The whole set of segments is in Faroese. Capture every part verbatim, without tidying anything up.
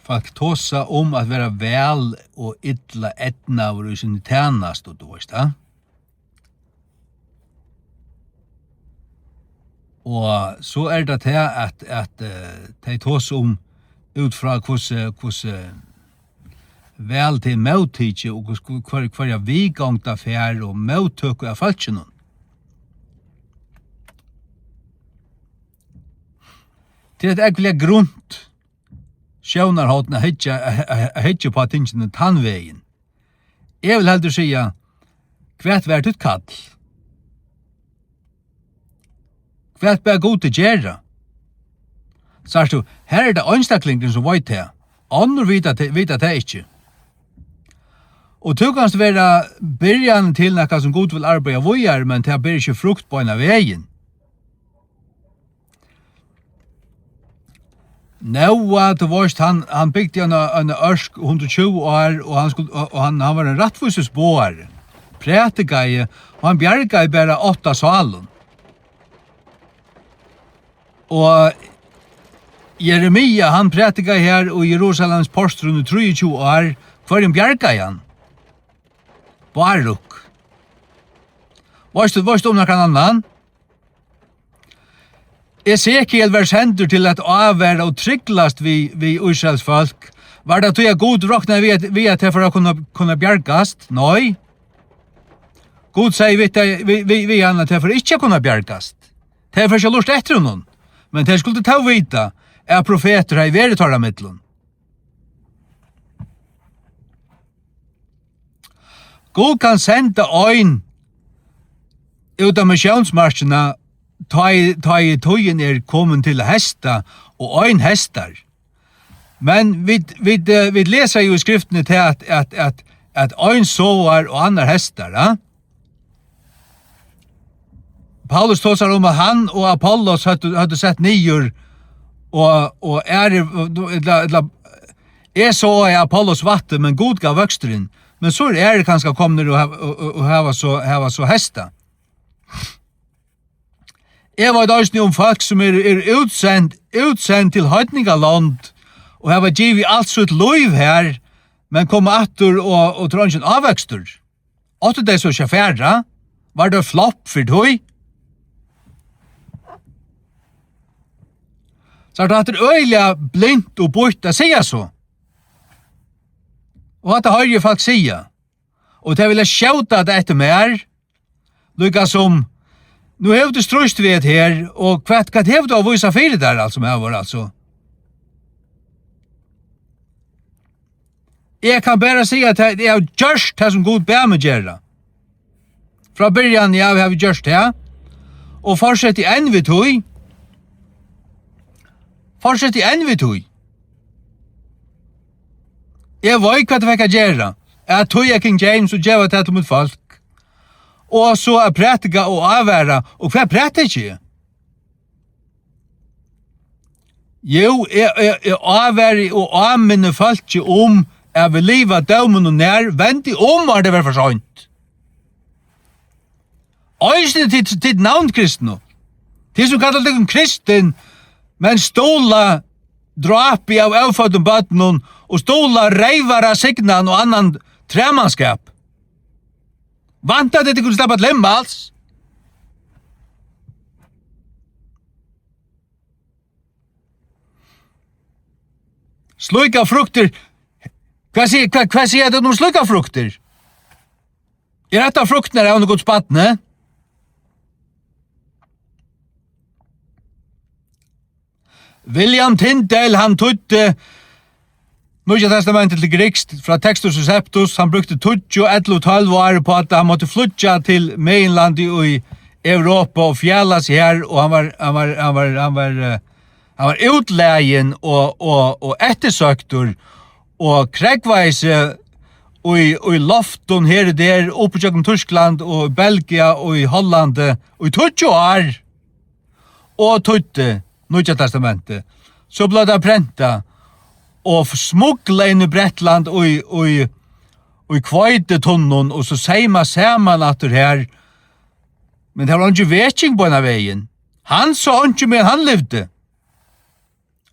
fólk tosa um at vera væl og illa eydnaður í síni tænastu, tú veist tað. Og so er tað tað, at, at, eh, tey tosa um út frá hvussu, hvussu væl tað er móttikið og hvussu, hvør, hvørja viðgongd tað fær og móttøku av fólkinum. Tað er eitt ógvuliga grunt sjónarhorn at hyggja, at, at, at hyggja upp á tingini tann vegin. Eg vil heldur siga, hvat var títt kall? Hvat bað Gud teg gera? Sært tú, her er tað einstaklingurin, sum veit tað. Onnur vita te-, vita tað ikki. Og tú kanst vera byrjan til nakað, sum Gud vil arbeiða víðari, men tað ber ikki frukt beinan vegin. Nóa, tú veist, hann, hann bygdi eina, eina ørk hundrað og tjúgu ár, og hann skuldi, og, og hann, hann var ein rættvísur boðari, prædikaði, og hann bjargaði bara átta sálum. Og Jeremia, hann prædikaði her í Jerusalems portrum í trýogtjúgu ár, hvørjum bjargaði hann? Baruk. Veitst tú, veitst tú um nakran annan? Esekiel var sendur til at ávara og tryglast við, við Ísraels fólk. Var tað tí, at Gud roknaði við, at, við, at tey fóru at kunna, kunna bjargast? Nei. Gud segði við, tey, við, við, við hann, at tey fóru ikki at kunna bjargast. Tey fóru ikki at lurta eftir honum. Men tey skuldu tó vita, at profetur hevði verið teirra millum. Gud kann senda ein út á missiónsmarkina, tá ið, tá ið tíðin er komin til at heysta, og ein heystar. Men vit, vit, eh, vit lesa jú í Skriftini til at, at, at, at ein sáar og annar heystar, ja? Paulus tosar um, at hann og Apollos høvdu, høvdu sett niður, og, og aðrir, ella, ella, eg sáaði, Apollos vatnaði, men Gud gav vøksturin. Men so eru aðrir kanska komnir og hava, og, og, og hava so, hava so heystað. Eg veit eisini um fólk, sum eru, eru útsend, útsend til heidningaland og hava givið alt sítt lív her, men koma aftur og, og tað er eingin ávøkstur. Áttu tey so ikki at fara? Var tað flopp fyri tí? So hatta er øgiliga blint og býtt at siga so. Og hatta hoyri eg fólk siga. Og tey vilja skjóta tað eftir mær. Líka sum, nú hevur tú stríðst við hetta her, og hvat, hvat hevur tú at vísa fyri tær, altso, maður, altso? Eg kann bara siga, at eg havi gjørt tað, sum Gud bað meg gera. Frá byrjan, eg havi, havi gjørt tað, og fortseti enn við tí. Fortseti enn við tí. Eg veit, hvat eg fekk at gera. At týða King James og geva tað til mítt fólk. Og so at prædika og ávara. Og hvat prædiki eg? Jú, eg, eg, eg ávari og áminni fólki um, at vit liva dóminum nær, vendi um, áðrenn tað verður for seint. Eisini tit, tit navnkristnu. Tit, sum kalla tykkum kristin, men stuðla drápi av óføddum børnum og stuðla reyvara signan og annan træmanskap. Vænta tit, tit kunnu sleppa til himmals? Slíkar fruktir, hvat siga, hvat, hvat siga tit um slíkar fruktir? Er hetta fruktirnar av einum Guds barni? William Tyndale, hann týddi Nýggja Testamentið til grikskt frá Textus Receptus. Hann brúkti tíggju, ellivu, tólv ár upp á, at hann mátti flýggja til meginlandið í Europa og fjala seg har, og hann var, hann var, hann var, hann var, eh, hann var útlagin og, og, og eftirsøktur og krógvaði seg í, í loftum her og der, upp ígjøgnum Týskland og Belgia og í Hollandi í tíggju ár og týddi Nýggja Testamentið. So bleiv tað prentað og f-, smuglað inn í Bretland í, í, í hveititunnum og so seymað saman aftur har. Men tað var eingin veking beinan vegin. Hann sá einki, meðan hann livdi.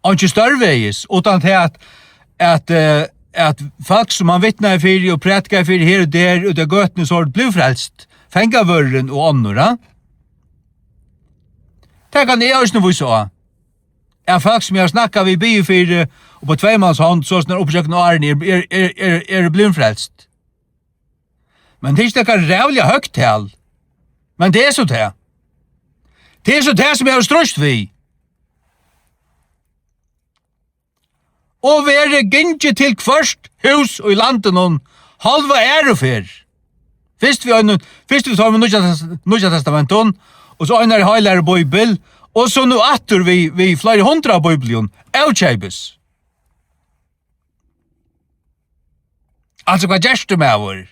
Einki stórvegis, uttan tað at, at, eh, at fólk, sum hann vitnaði fyri og prædikaði fyri her og der, út á gøtuni, so er blivið frelst. Fangavørðurin og onnur, ha? Tað kann eg eisini vísa á. At fólk, sum eg havi snakkað við, biðið fyri, og á tvey mans hond, so snar uppsøkna árini, er, er, er, er, er blivið frelst. Men tað er ikki nakað ræðuliga høgt tal. Men tað er so tað. Tað er so tað, sum eg havi stríðst við. Og verið gingið til hvørt hús í landinum, hálva aðru ferð. Fyrst við einum, fyrst við teimum Nýggja Test-, Nýggja Testamentum, og so einari heilari Bíbel, og so nú aftur við, við fleiri hundrað Bíblium, ókeypis. Altso, hvat gert tú, maður?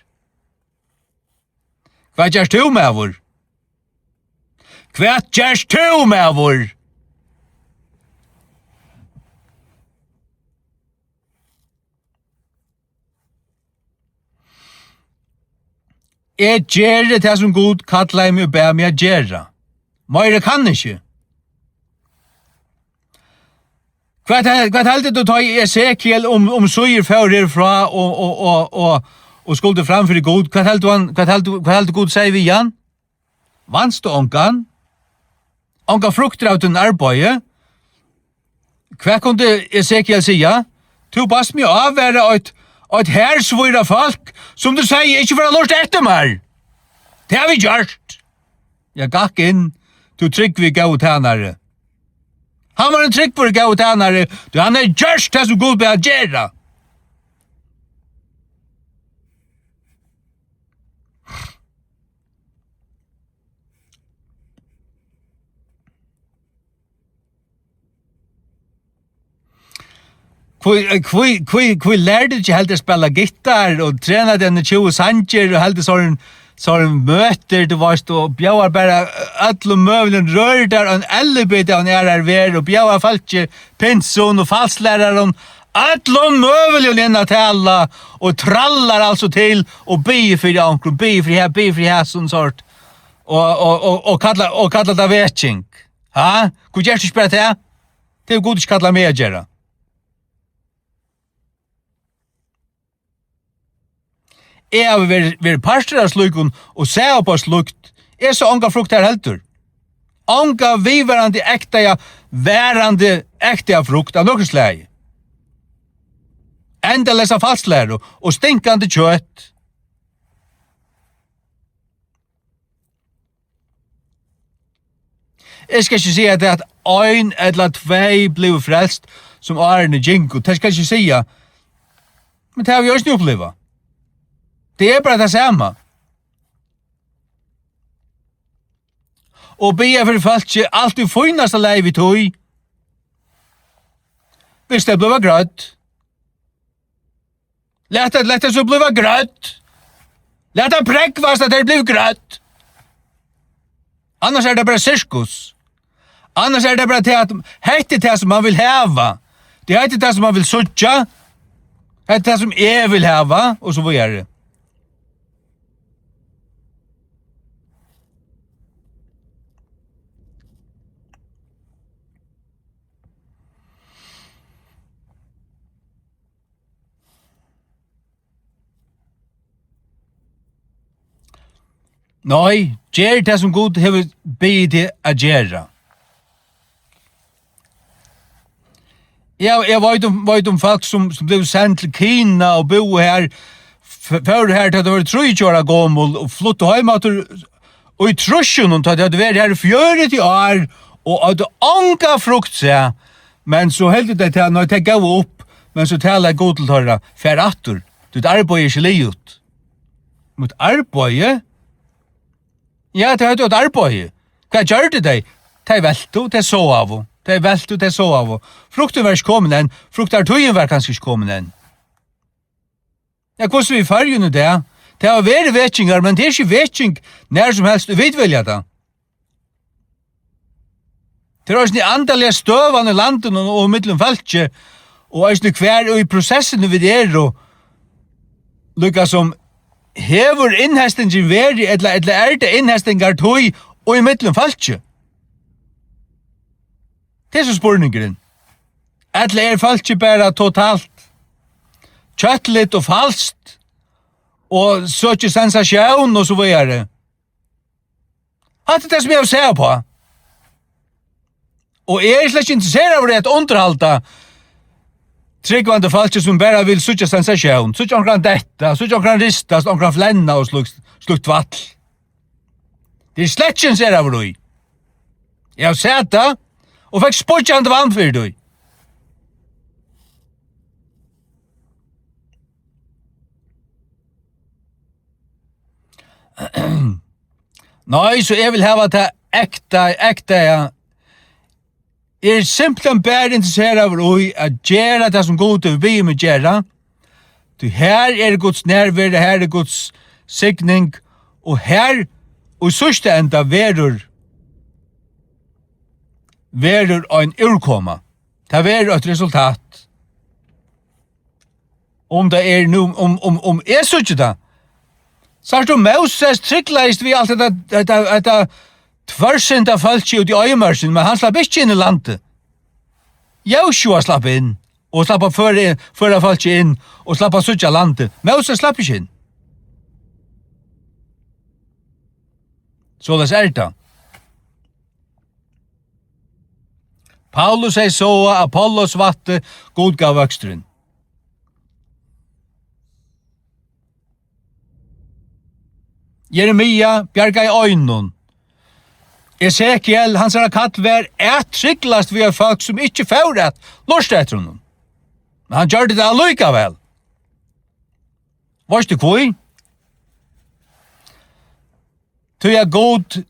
Hvat gert tú, maður? Hvat gert tú, maður? Eg geri tað, sum Gud kallaði meg og bað meg at gera. Meira kann eg ikki. Hvat he-, hvat heldur tú, tá Esekiel um, um síður fór herfrá og, og, og, og, og skuldi fram fyri Gud? Hvat heldur hann, hvat heldur, hvat heldur Gud segði við hann? Vanst tú ongan? Ongar fruktir av tínum arbeiði? Hvat kundi Esekiel siga? Tú baðst meg ávara eitt, eitt hersvíra fólk, sum tú segði ikki fara at lurta eftir mær. Tað havi eg gjørt. Ja, gakk inn, tú trúgvi góði tænari. Hann var ein trúgvur góður tænari, tí hann hevði gjørt tað, sum Gud bað hann gera. Hví, hví, hví, hví lærdi tú ikki heldur at spæla gittar og trena teg eini tjúgu sangir og heldur sovorðin, sovorðin møtir, tú veitst, og bjóðar bara øllum møguligum, rørir tær ein ellibita av ein aðrari verð og bjóðar fólki, pinsun og falslærarum, øllum møguligum inn at tala og trallar altso til og biður fyri onkrum, biður fyri her, biður fyri hasum sort og, og, og, og kallar, og kallar tað veking. Ha? Hví gert tú ikki bara tað? Tað hevur Gud ikki kallað meg at gera. Eg havi verið, verið partur av slíkum og sæð upp á slíkt. Eg sá onga frukt har heldur. Onga viðvarandi ekta, ja, varandi ekta frukt av nøkrum slagi. Endaleysa falslæru og stinkandi kjøt. Eg skal ikki siga tað, at ein ella tvey blivu frelst, sum árini gingu. Tað skal eg ikki siga. Men tað havi eg eisini upplivað. Tað er bara tað sama. Og biðja fyri fólki, alt í fínasta lagi við tí. Viss tey blíva grødd. Lat tað, lat tað so blíva grødd. Lat tað prógvast, at tað er blivið grødd. Annars er tað bara sirkus. Annars er tað bara tað, at hetta er tað, sum man vil hava. Tað er hetta er tað, sum man vil síggja. Hetta er tað, sum eg vil hava, og so víðari. Nei, ger tað, sum Gud hevur biðið teg at gera. Eg, eg veit um, veit um fólk, sum, sum blivu send til Kina og búðu har, f-, fóru har til tey vóru trýogtjúgu ára gomul og fluttu heim aftur í trýssunum, tá tey høvdu verið har í fjøruti ár og høvdu onga frukt sæð. Men so hildu tey tað, nei, tey góvu upp, men so talaði Gud til teirra: Far aftur, títt arbeiði er ikki liðugt. Mítt arbeiði? Ja, tey høvdu eitt arbeiði. Hvat gjørdu tey? Tey veltu, tey sáaðu. Tey veltu, tey sáaðu. Fruktin var ikki komin enn. Fruktartíðin var kanska ikki komin enn. Ja, hvussu í Føroyum í dag? Tað hava verið vekingar, men tað er ikki veking nær sum helst, og vit vilja tað. Tað er eisini andaliga støðan í landinum og millum fólki, og eisini hvar í prosessini vit eru, líka sum hevur innhestingin verið, ella, ella er tað innhestingartíð í millum fólki? Tað er so spurningurin. Ella er fólkið bara totalt kjøtligt og falskt, og søkir sensasjón og so víðari. Hatta er tað, sum eg vil siga uppá. Og eg eri slett ikki interesseraður í at undirhalda trúgvandi fólki, sum bara vil síggja sensasjón, síggja onkran detta, síggja onkran ristast, onkran flenna og slíkt, slíkt tvætl. Tað eri eg slett ikki interesseraður í. Eg havi sæð tað og fekk spýggjandi vatn fyri tí. Nei, so eg vil hava tað ekta, ekta, ja. Eg eri simpelthen bara interesseraður í at gera tað, sum Gud hevur biðið meg gera. Tí her er Guds nærvera, her er Guds signing, og her, og í síðsta enda, verður, verður ein úrkoma. Tað verður eitt resultat. Um tað er nú, um, um, um eg síggi tað. Sært tú, Móses tryglaðist við alt hetta, hetta, hetta tvørsinta fólki úti í oyðimørkini, men hann slapp ikki inn í landið. Jósua slapp inn, og slapp at føra, føra fólki inn, og slapp at síggja landið. Móses slapp ikki inn. Soleiðis er tað. Paulus hevði sáð, Apollos vatnaði, Gud gav vøksturin. Jeremia bjargaði einum. Esekiel, hansara kall var at trygglast við eitt fólk, sum ikki fór at lurta eftir honum. Men hann gjørdi tað allíkavæl. Veitst tú hví? Tí at Gud,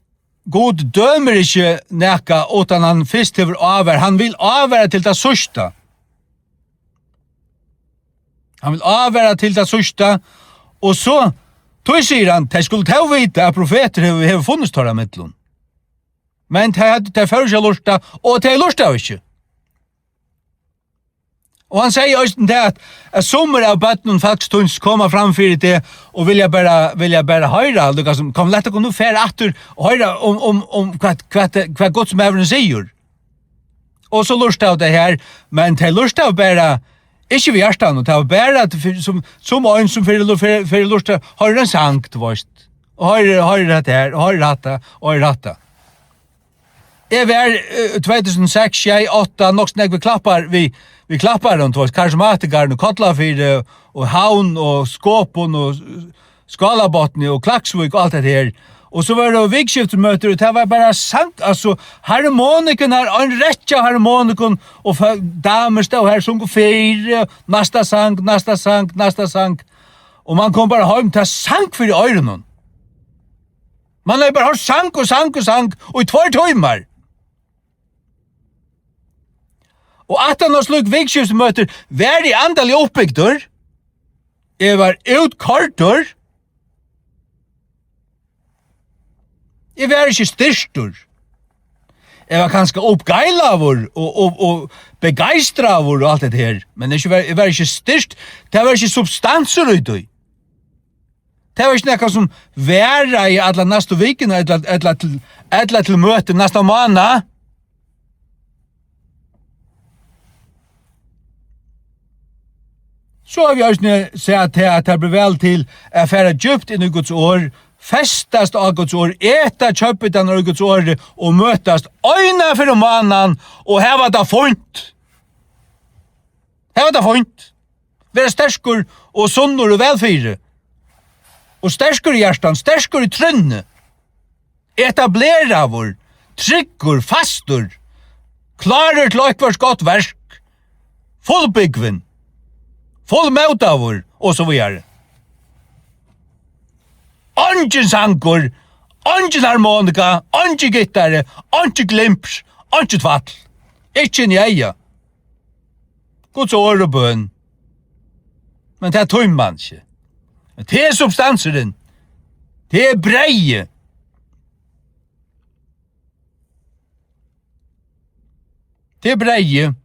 Gud dømir ikki nakað, uttan hann fyrst hevur ávarað. Hann vil ávara til tað síðsta. Hann vil ávara til tað síðsta, og so, tí sigur hann, tey skulu tó vita, at profetur hevur, hevur funnist teirra millum. Men tey høvdu, tey fóru ikki at lurta, og tey lurtaðu ikki. Og hann segði eisini tað, at, at summir av børnum faktiskt tíns koma fram fyri teg og vilja bara, vilja bara hoyra, líka sum, kom, lat okkum nú fara aftur og hoyra um, um, um hvat, hvat, hvat Guds maðurin sigur. Og so lurtaðu tey her, men tey lurtaðu bara, ikki við hjartanum, tað var bara at fyri, sum, sum ein sum fyri, fyri, fyri lurta, hoyrir ein sang, tú veist. Og hoyrir, hoyrir hetta her, og hoyrir hatta, og hoyrir hatta. Eg var, eh, tvey túsund og seks, sjey, átta, nokk so nógv við Klappar, við, við Klapparum, tú veist, Karismatikarum, og Kollafirði, og Havn, og Skopun, og Skálabotni, og Klaksvík, og alt hetta her. Og so var tað vikuskiftismøtir, og tað var bara sang, altso, harmonikurnar, ein rekkja harmonikum, og fó-, damur stóðu her og sungu fyri, næsta sang, næsta sang, næsta sang. Og man kom bara heim, tað sang fyri oyrunum. Man hevði bara hoyrt sang og sang og sang í tveir tímar. Og aftan á slík vikuskiftismøtir var eg andaliga uppbygdur. Eg var útkoyrdur. Eg var ikki styrktur. Eg var kanska uppgeilaður og, og, og begeistraður og alt hetta her, men ikki var, eg var ikki styrkt. Tað var ikki substansur í tí. Tað var ikki nakað sum varaði alla næstu vikuna ella, ella til, ella til møtið næsta mánað. So havi eg eisini sæð tað, at tað ber væl til at fara djúpt inn í Guds orð, festast á Guds orð, eta kjøtbitarnar í Guds orði og møtast eina ferð um mánaðin og hava tað fínt. Hava tað fínt. Vera sterkur og sunnur og væl fyri. Og sterkur í hjartanum, sterkur í trúnni. Etableraður, tryggur, fastur, klárur til eitthvørt gott verk, fullbúgvin, fullmótaður og so víðari. Eingin sangur, eingin harmonika, eingin gittari, eingin glimps, eingin tvætl. Ikki inn í eygað. Guds orð og bøn. Men tað tímir man ikki. Men tað er substansurin. Tað er breyðið. Tað er breyðið.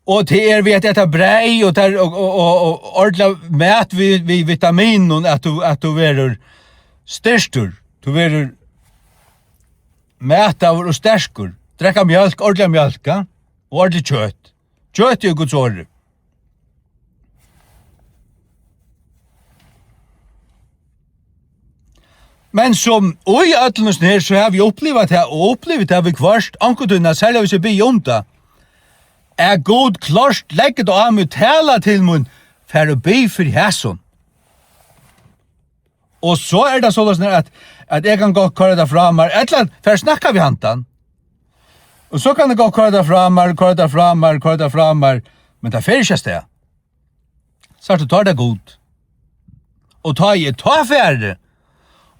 Og tað er við at eta breyð og, tað, og, og, og, og ordiliga mat við, við vitaminum, at tú, at tú verður styrktur. Tú verður metaður og sterkur. Drekka mjólk, ordiliga mjólk, ja? Og ordiligt kjøt. Kjøtið er Guds orð. Men sum í øllum hesum her, so havi eg upplivað tað, og upplivað tað viðhvørt, onkuntíðina, serliga hvis eg biði um tað, at Gud klárt leggur tað á meg, tala til mín, far og bið fyri hesum. Og so er tað soleiðis, at, at eg kann gott koyra tað frá mær, ella fara at snakka við handan. Og so kann eg gott koyra tað frá mær, koyra tað frá mær, koyra tað frá mær, men tað fer ikki avstað. Sært tú, tá er tað Gud. Og tá eg tá fari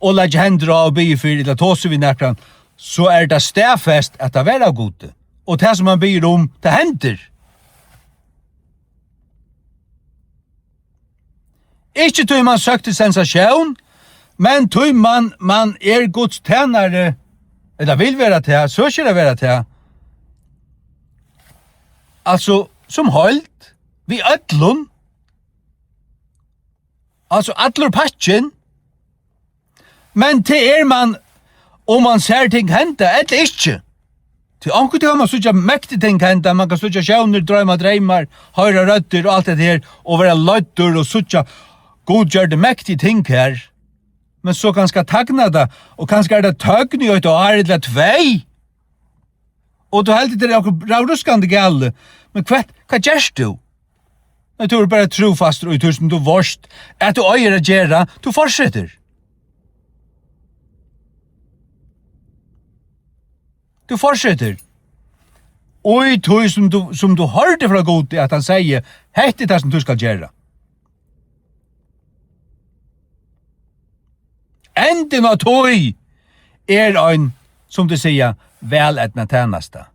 og leggi hendur á og biði fyri, ella tosi við nakran, so er tað staðfest, at tað var av Gudi. Og tað, sum hann biður um, tað hendir. Ikki tí mann søkti sensasjón, men tí mann, mann er Guds tænari, ella vil vera tað, søkir at vera tað. Altso, sum heild, við øllum. Altso, allur pakkin. Men tað er mann, um mann sær ting henda, ella ikki. Tí onkuntíð kann mann síggja mektig ting henda, mann kann síggja sjónir, droyma dreymar, hoyra røddir og alt hetta her, og vera leiddur og síggja Gud gjørdi mektig ting her. Men so kanska tagnar tað, og kanska er tað tøgn í eitt ár ella tvey. Og tú heldur, tað er okkurt ravruskandi galið. Men hvat, hvat gert tú? Nei, tú ert bara trúfastur í tí sum tú veitst, at tú eigur at gera. Tú fortsetur. Tú fortsetur. Og í tí sum tú, sum tú hoyrdi frá Gudi, at hann segði, hetta er tað, sum tú skalt gera. Endin á tí er ein, sum tey siga, væleydnað tænasta.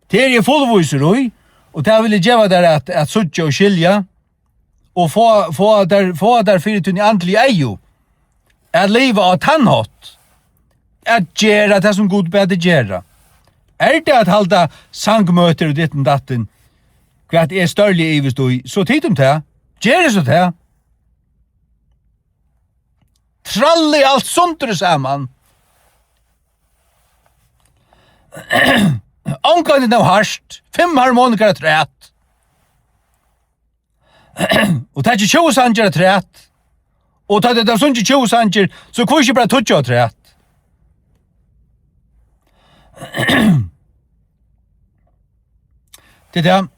Tað eri eg fullvísur í, og tað vil eg geva tær at, at síggja og skilja, og fáa, fáa tær, fáa tær fyri tíni andligu eygu, at liva á tann hátt, at gera tað, sum Gud bað teg gera. Er tað at halda sangmøtir og ditten datten, hvat eg stórliga ivist í, so tit um tað, gerið so tað. Trallið alt sundur saman. Ongantíð nóg hart, fimm harmonikar afturat. Og takið tjúgu sangir afturat. Og tá tit hava sungið tjúgu sangir, so hví ikki bara tíggju afturat? Tað er tað,